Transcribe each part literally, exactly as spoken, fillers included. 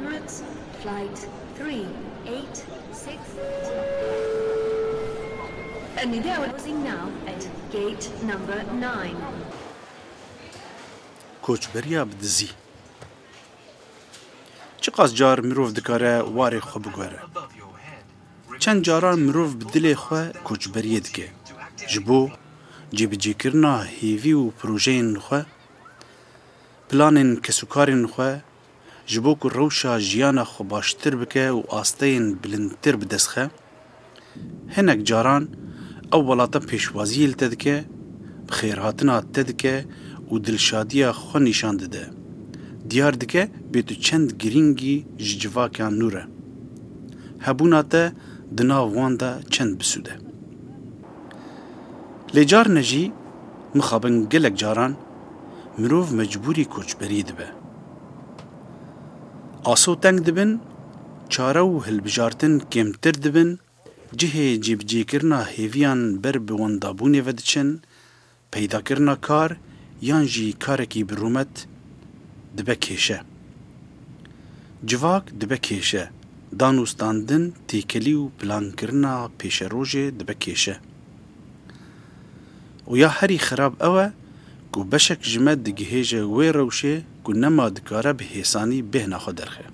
Emirates Flight three eight six. النداء closing now at gate number nine. Koçberiya bi dizî. Çiqas car mirov dikare warê xwe biguhere? Çend caran mirov bi dilê xwe koçberiyê dike. Ji bo cêbicêkirina hêvî û projeyên xwe, planên kesûkarên xwe, ji bo ku rewşa jiyana xwe baştir bike û asteyên bilindtir bi dest xe, hinek caran ew welata pêşwaziyê li te dike, bi xêrhatina te dike û dilşadiya xwe nîşan dide. Diyar dike bê tu çend girîngî ji civaka nû re. Hebûna te di nav wan de çend bisûd e. Lê carne jî mixabin gelek caran mirov mecbûrî koçberî dibe. Aso teng dibin, çare û hilbijartin kêmtir dibin, cihê cîbicîkirina hêviyan ber bi wendabûnê ve diçin, peydakirina kar yan jî karekî bi rûmet dibe kêşe. Civak dibe kêşe, dan û standin, têkelî û plankirina pêşerojê dibe kêşe. Û ya herî xirab ew e ku beşek ji me digihêje wê rewşê ku nema dikare bi hêsanî bêhna xwe derxe.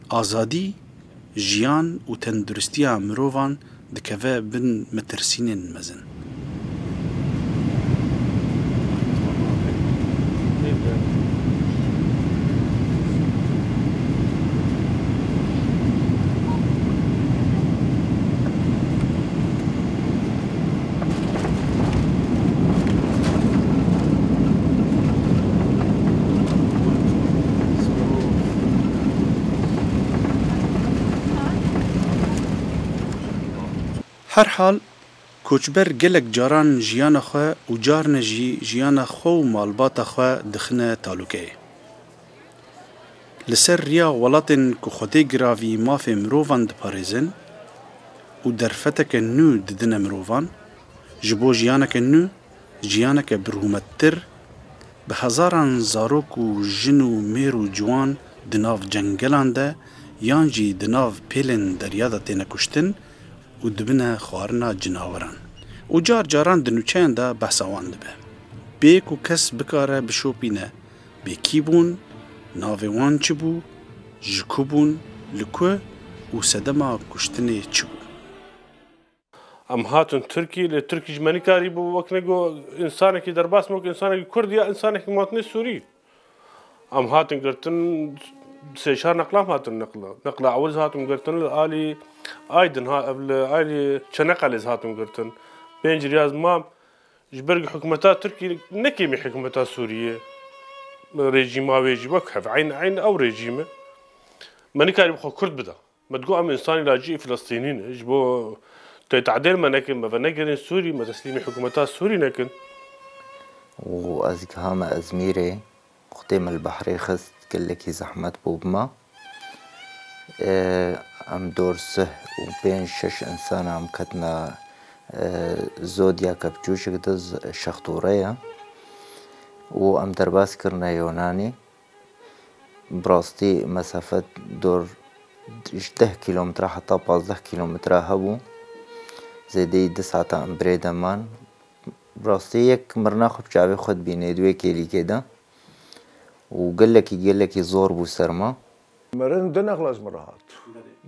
Azadî, jiyan û tenduristiya mirovan dikeve bin metirsînên mezin. Her hal, koçber gelek caran jiyana xwe û carne jî jiyana xwe û malbata xwe dixine talûkeyê. Li ser riya welatên ku xwedê giravî mafê mirovan diparêzin û derfeteke nû didine mirovan, ji bo jiyaneke nû, jiyaneke birhûmettir, bi hezaran zarok û jin û mêr û ciwan di nav cengelan de yan jî di nav pêlên derya de têne kuştin û dibine xwarina cinaweran. Û car caran di nûçeyan de behsa wan dibe. Bê ku kes bikare bişopîne, bê kî bûn, navê wan çi bû, ji ku bûn, li ku û sedema kuştinê çi bû. Em hatin Tirkî, lê Tirkî ji me nikarîbû wek nego însanekî derbas me, wek însanekî Kurd ya însanekî matine Sûrî. Em hatin girtin, sê çar neqlam hatin neqla. Neqla ewil hatin girtin li alî Aydin ha, ev li alî Çeneqelê hatin girtin. Pênc riyaz mam ji ber ku hikûmeta Tirkî ne kêmî hikûmeta Sûriyê, rejîma wê jî wek hev, eyn, eyn ew rejîm e. Me nikarî bi xwe Kurd bida. Me digot, em însanî lacî Filistînî ne. Ji bo tê tehdêr me nekin, me venegerin Sûrî, me teslîmî hikûmeta Sûrî nekin. û ez gihame Ezmîrê, Xwedê min li behrê xist, gelekî zehmet bû bi me. Ê, em dor sih û pênc şeş însan em ketine, ê, zodiyeke biçûçik de z-, şextûre ye û em derbas kirine Yonanî. Bi rastî mesafe dor ji deh kîlometre heta pazdeh kîlometre hebû. Zêdeyî du saeta em birê de man. Bi rastî yek mirina xwe bi çavê xwe dibînê di wê kêlîkê de û gelekî, gelekî zor bû ser me. Mirin du nexla ji min re hat.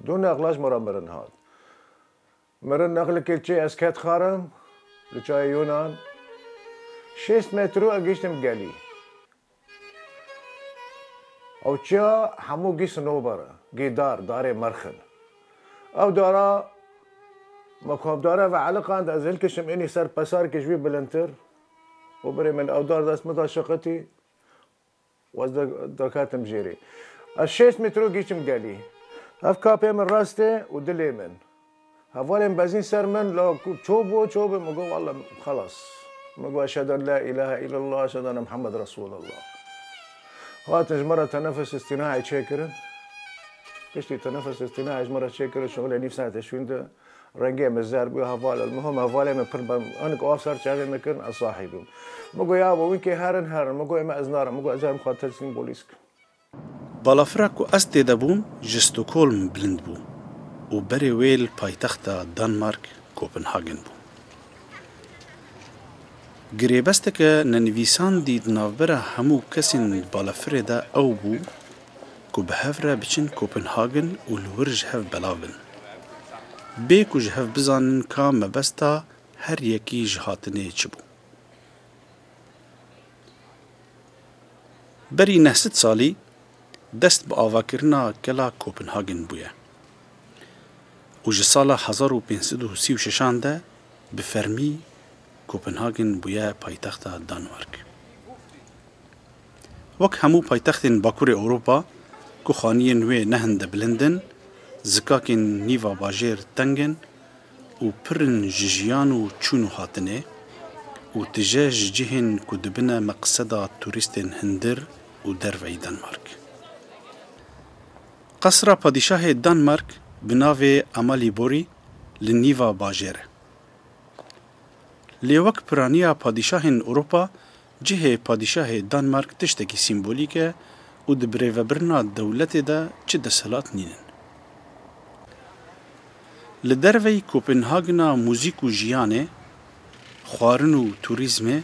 Du nexla ji min re mirin hat. Mirin nexlekê çê ez ket xarim, li çayê Yunan. Şêst metro ez gihiştim gelî. Ew çiya hemû gî sinober e, gî dar, darê merx in. Ew dara me ku ev dare ve eliqand, ez hilkişim înî ser pesarkê ji wî bilindtir û birê min ew dar dest min da şiqitî û ez de-, derketim jêrê. Ez şêst metro gihiştim gelî. Ev kapê min rastê û dilê min. Hevalên bezîn ser min, la ku ço bû, ço bû, min got, "Walla xelas." Min got, "Eşhedü en la ilahe illallah, eşhedü enne Muhammed Resulullah." Hatin ji me re tenefus îstînaî çêkirin. Piştî tenefus îstînaî ji me re çêkirin, şixulê nîv saetê şûnde rengê min zer bû, heval, el muhim hevalê min pir bem, hinek av ser çavê min kirin, ez sahî bûm. Min got, "Ya bo, wî kê herin, herin." Min got, "Ême ez narim." Min got, "Ez herim xwe teslîm polîs kim." Balafira ku ez tê de bûm ji Stockholm bilind bû û berê wê li paytexta Danmark, Kopenhagen bû. Girêbesteke nenivîsandî di navbera hemû kesên di balafirê de ew bû ku bi hev re biçin Kopenhagen û li wir ji hev belav bin. Bê ku ji hev bizanin ka mebesta her yekî ji hatinê çi bû. Berî neh sed salî dest bi avakirina gela Kopenhagen bûye û ji sala hezar û pênc sed û sî û şeşan de bi fermî Kopenhagen bûye paytexta Danmark. Wek hemû paytextên Bakurê Ewropa ku xaniyên wê ne hinde bilind in, zikakên nîva bajêr teng in û pir in ji jiyan û çûn û hatinê û tije ji cihên ku dibine meqseda turîstên hundir û derveyî Danmark. Qesra Padîşahê Danmark bi navê Amalienborg li nîva bajêr e. Lê wek piraniya padîşahên Ewropa, cihê padîşahê Danmark tiştekî sîmbolîk e û di birêvebirina dewletê de çi desthilat nînin. Li derveyî Kopenhagena muzîk û jiyanê, xwarin û turîzmê,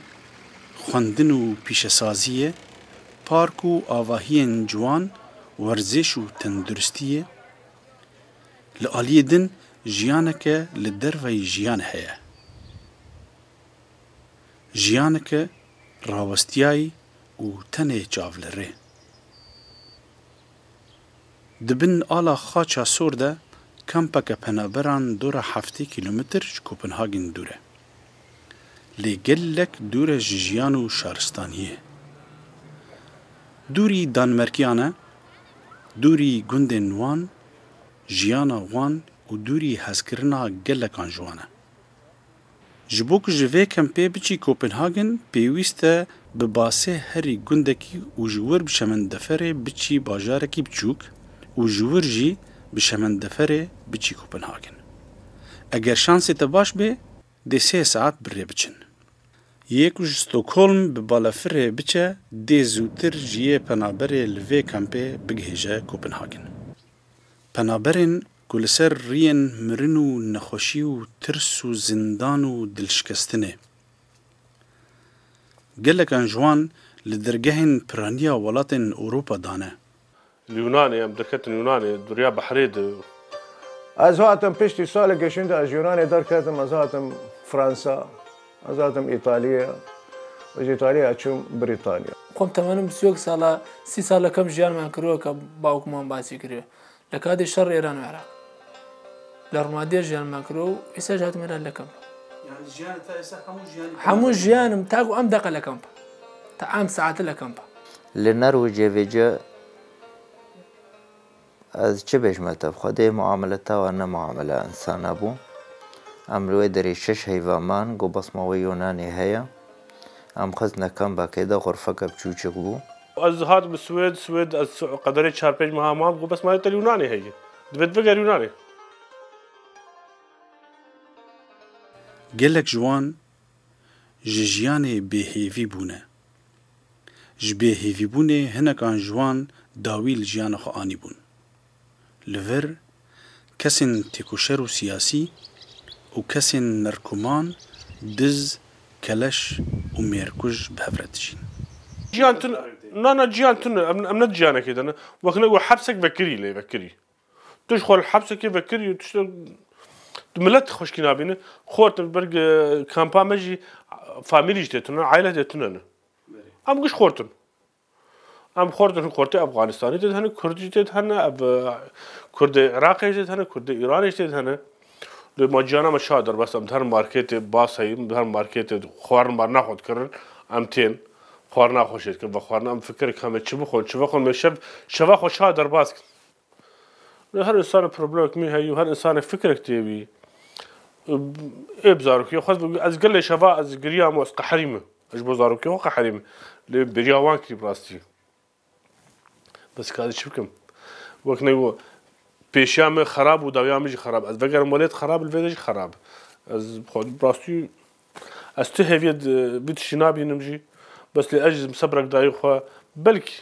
xwendin û pîşesaziyê, park û avahiyên ciwan, werzêş û tenduristiyê, li aliyê din jiyaneke li derveyî jiyan heye. Jiyaneke rawestiyayî û tenê çav li rê. Di bin ala Xaça Sor de kampeke penaberan dora heftê kîlometr ji Kopenhagen dûr e. Lê gelek dûr e ji jiyan û şaristaniyê. Dûrî Danmerkiyan e, dûrî gundên wan, jiyana wan û dûrî hezkirina gelekan ji wan e. Ji bo ku ji vê kempê biçî Kopenhagen, pêwîst e bi basê herî gundekî û ji wir bi şemendeferê biçî bajarekî biçûk û ji wir jî bi şemendeferê biçî Kopenhagen. Eger şansê te baş bê, dê sê saet bi rê biçin. Yê ku ji Stockholm bi balafirê biçe, dê zûtir ji yê penaberê li vê kempê bigihêje Kopenhagen. Penaberên ku li ser riyên mirin û nexweşî û tirs û zindan û dilşikestinê. Gelekan ji wan li dergehên piraniya welatên Ewropa dane. Li Yunanê, em derketin Yunanê, duriya behrê de. Ez hatim piştî salekê şûnde ez ji Yunanê derketim, ez hatim Fransa, ez hatim Îtalya, ez ji Îtalya çûm Brîtanya. Xwem temenim siyok sala, sî sala kem jiyan me kiriyo ke bawk man basî kiriyo. Li kadê şer Êran û Iraq. Li Rmadiyê jiyan me kiriyo û îsa ji hatim Êran lekem. Yani jiyanê te êsa hemû jiyanê Hemû jiyanim ta ku em deqe lekem pa. Ta em saete lekem pa. Li Norwêcê vêce ez çi bêjme te, bi Xwedê muameleta wan ne muamela insana bû. Em li wê derê şeş heyva man, go bes ma wê Yunanê heye. Em xistine kembekê de, xurfeke biçûçik bû. Ez hatim Swêd, Swêd ez qederê çar pênc meha mam, go bes ma te li Yunanê heye. Divê tu veger Yunanê. Gelek ji wan ji jiyanê bêhêvî bûne. Ji bêhêvîbûnê hinekan ji wan dawî li jiyana xwe anîbûn. Li vir, kesên têkoşer û siyasî û kesên nerkoman, diz, keleş û mêrkuj bi hev re dijîn. Ciyan tune, na, na, ciyan tune, em, em ne di ciyanekê de ne. Wek ne, wek hepsek vekirî lê vekirî. Tu ji xwe li hepsekê vekirî, tu işte, tu milet xweşkî nabîne. Xortin ber, e, kampa me jî famîlî jî tê tune, aile tê tune ne. Em giş xortin. Em xortin, xortê Efxanistanê tê hene, Kurd jî tê hene, ev, e, Kurdê Iraqê jî tê hene, Kurdê Îranê jî tê hene. Lê ma ciyana me şa derbas, em her marketê bas heyî, her marketê xwarin mar naxwe dikirin, em tên. Xwarina xwe jê dikin, ve xwarina em fikir dikin, em çi bixwin, çi vexwin, me şev, şeva xwe şa derbas kin. Her însanê problemek min heye û her însanê fikrek tê wî. Ê bi zarokê xwe, ez gelê şeva ez giriyam û ez qeherîme. Ez ji bo zarokê xwe qeherîme. Lê bêriya wan kirî bi rastî. Bes ka ez çi bikim? Wek ne got, pêşiya min xerab û dawiya min jî xerab. Ez vegerim welêt xerab, li vê de jî xerab. Ez bi xwe bi rastî, ez tu hêviyê di, vî tiştî nabînim jî. Bes lê ez jî sebrek dayî xwe. Belkî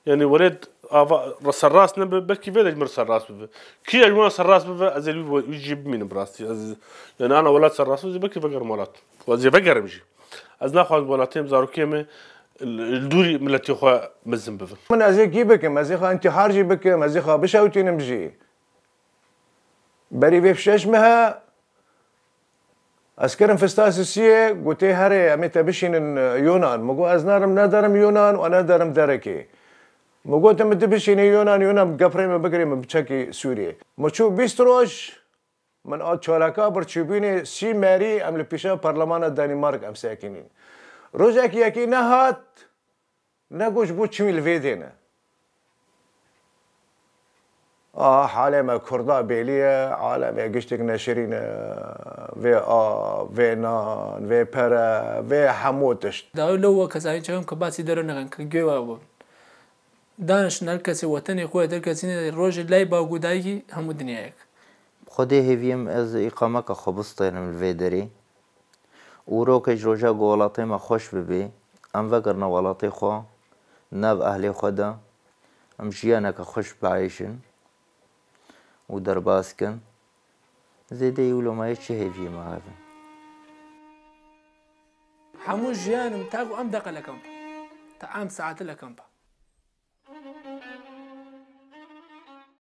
Yani welêt Ava serrast nebe, belkî vê de ji min serrast bibe. Kî ji wan serrast bibe, ez ê li wî, wî cî bimînim bi rastî. Ez, yani ana welat serrast bibe, belkî vegerim welat. Ez ê vegerim jî. Ez naxwazim welatê min, zarokê min li, li dûrî miletê xwe mezin bibin. Min ez ê kî bikim, ez ê xwe intihar jî bikim, ez ê xwe bişewtînim jî. Berî vê şeş mehe ez kirim fista sisiyê, gotê herê em ê te bişînin, e, Yunan. Min got ez narim, ne derim Yunan û ne derim derekê. Min got min tu bişînî Yunan, Yunan geprê min bigirê min biçekî Sûriyê. Min çû bîst roj, min a çalaka birçîbûnê sî merî em li pîşa parlemana Danîmark em sekinîn. Rojekî yekî nehat, ne got ji bo çi wî li vê dê ne. Ah, halê me Kurda bêlî ye, alem ye giştek neşirîn e, vê av, vê nan, vê pere, vê hemû tişt. Dawî lew we kesanî çakim ke basî dero nekin, ke guê we bûn. Danişin her kesê wetenê xwe, her kesî ne rojê lay ba gudayî hemû dinyayek. Xwedê hêviyê min ez îqameka xwe bistênim li vê derê. Û rokê ji roja ku welatê me xweş bibê, em vegirine welatê xwe, nav ehlê xwe de, em jiyaneke xweş bieyşin û derbas kin. Zêde wilo me yê çi hêviyê me heve. Hemû jiyanim ta ku em deqe li kampa. Ta em saete li kampa.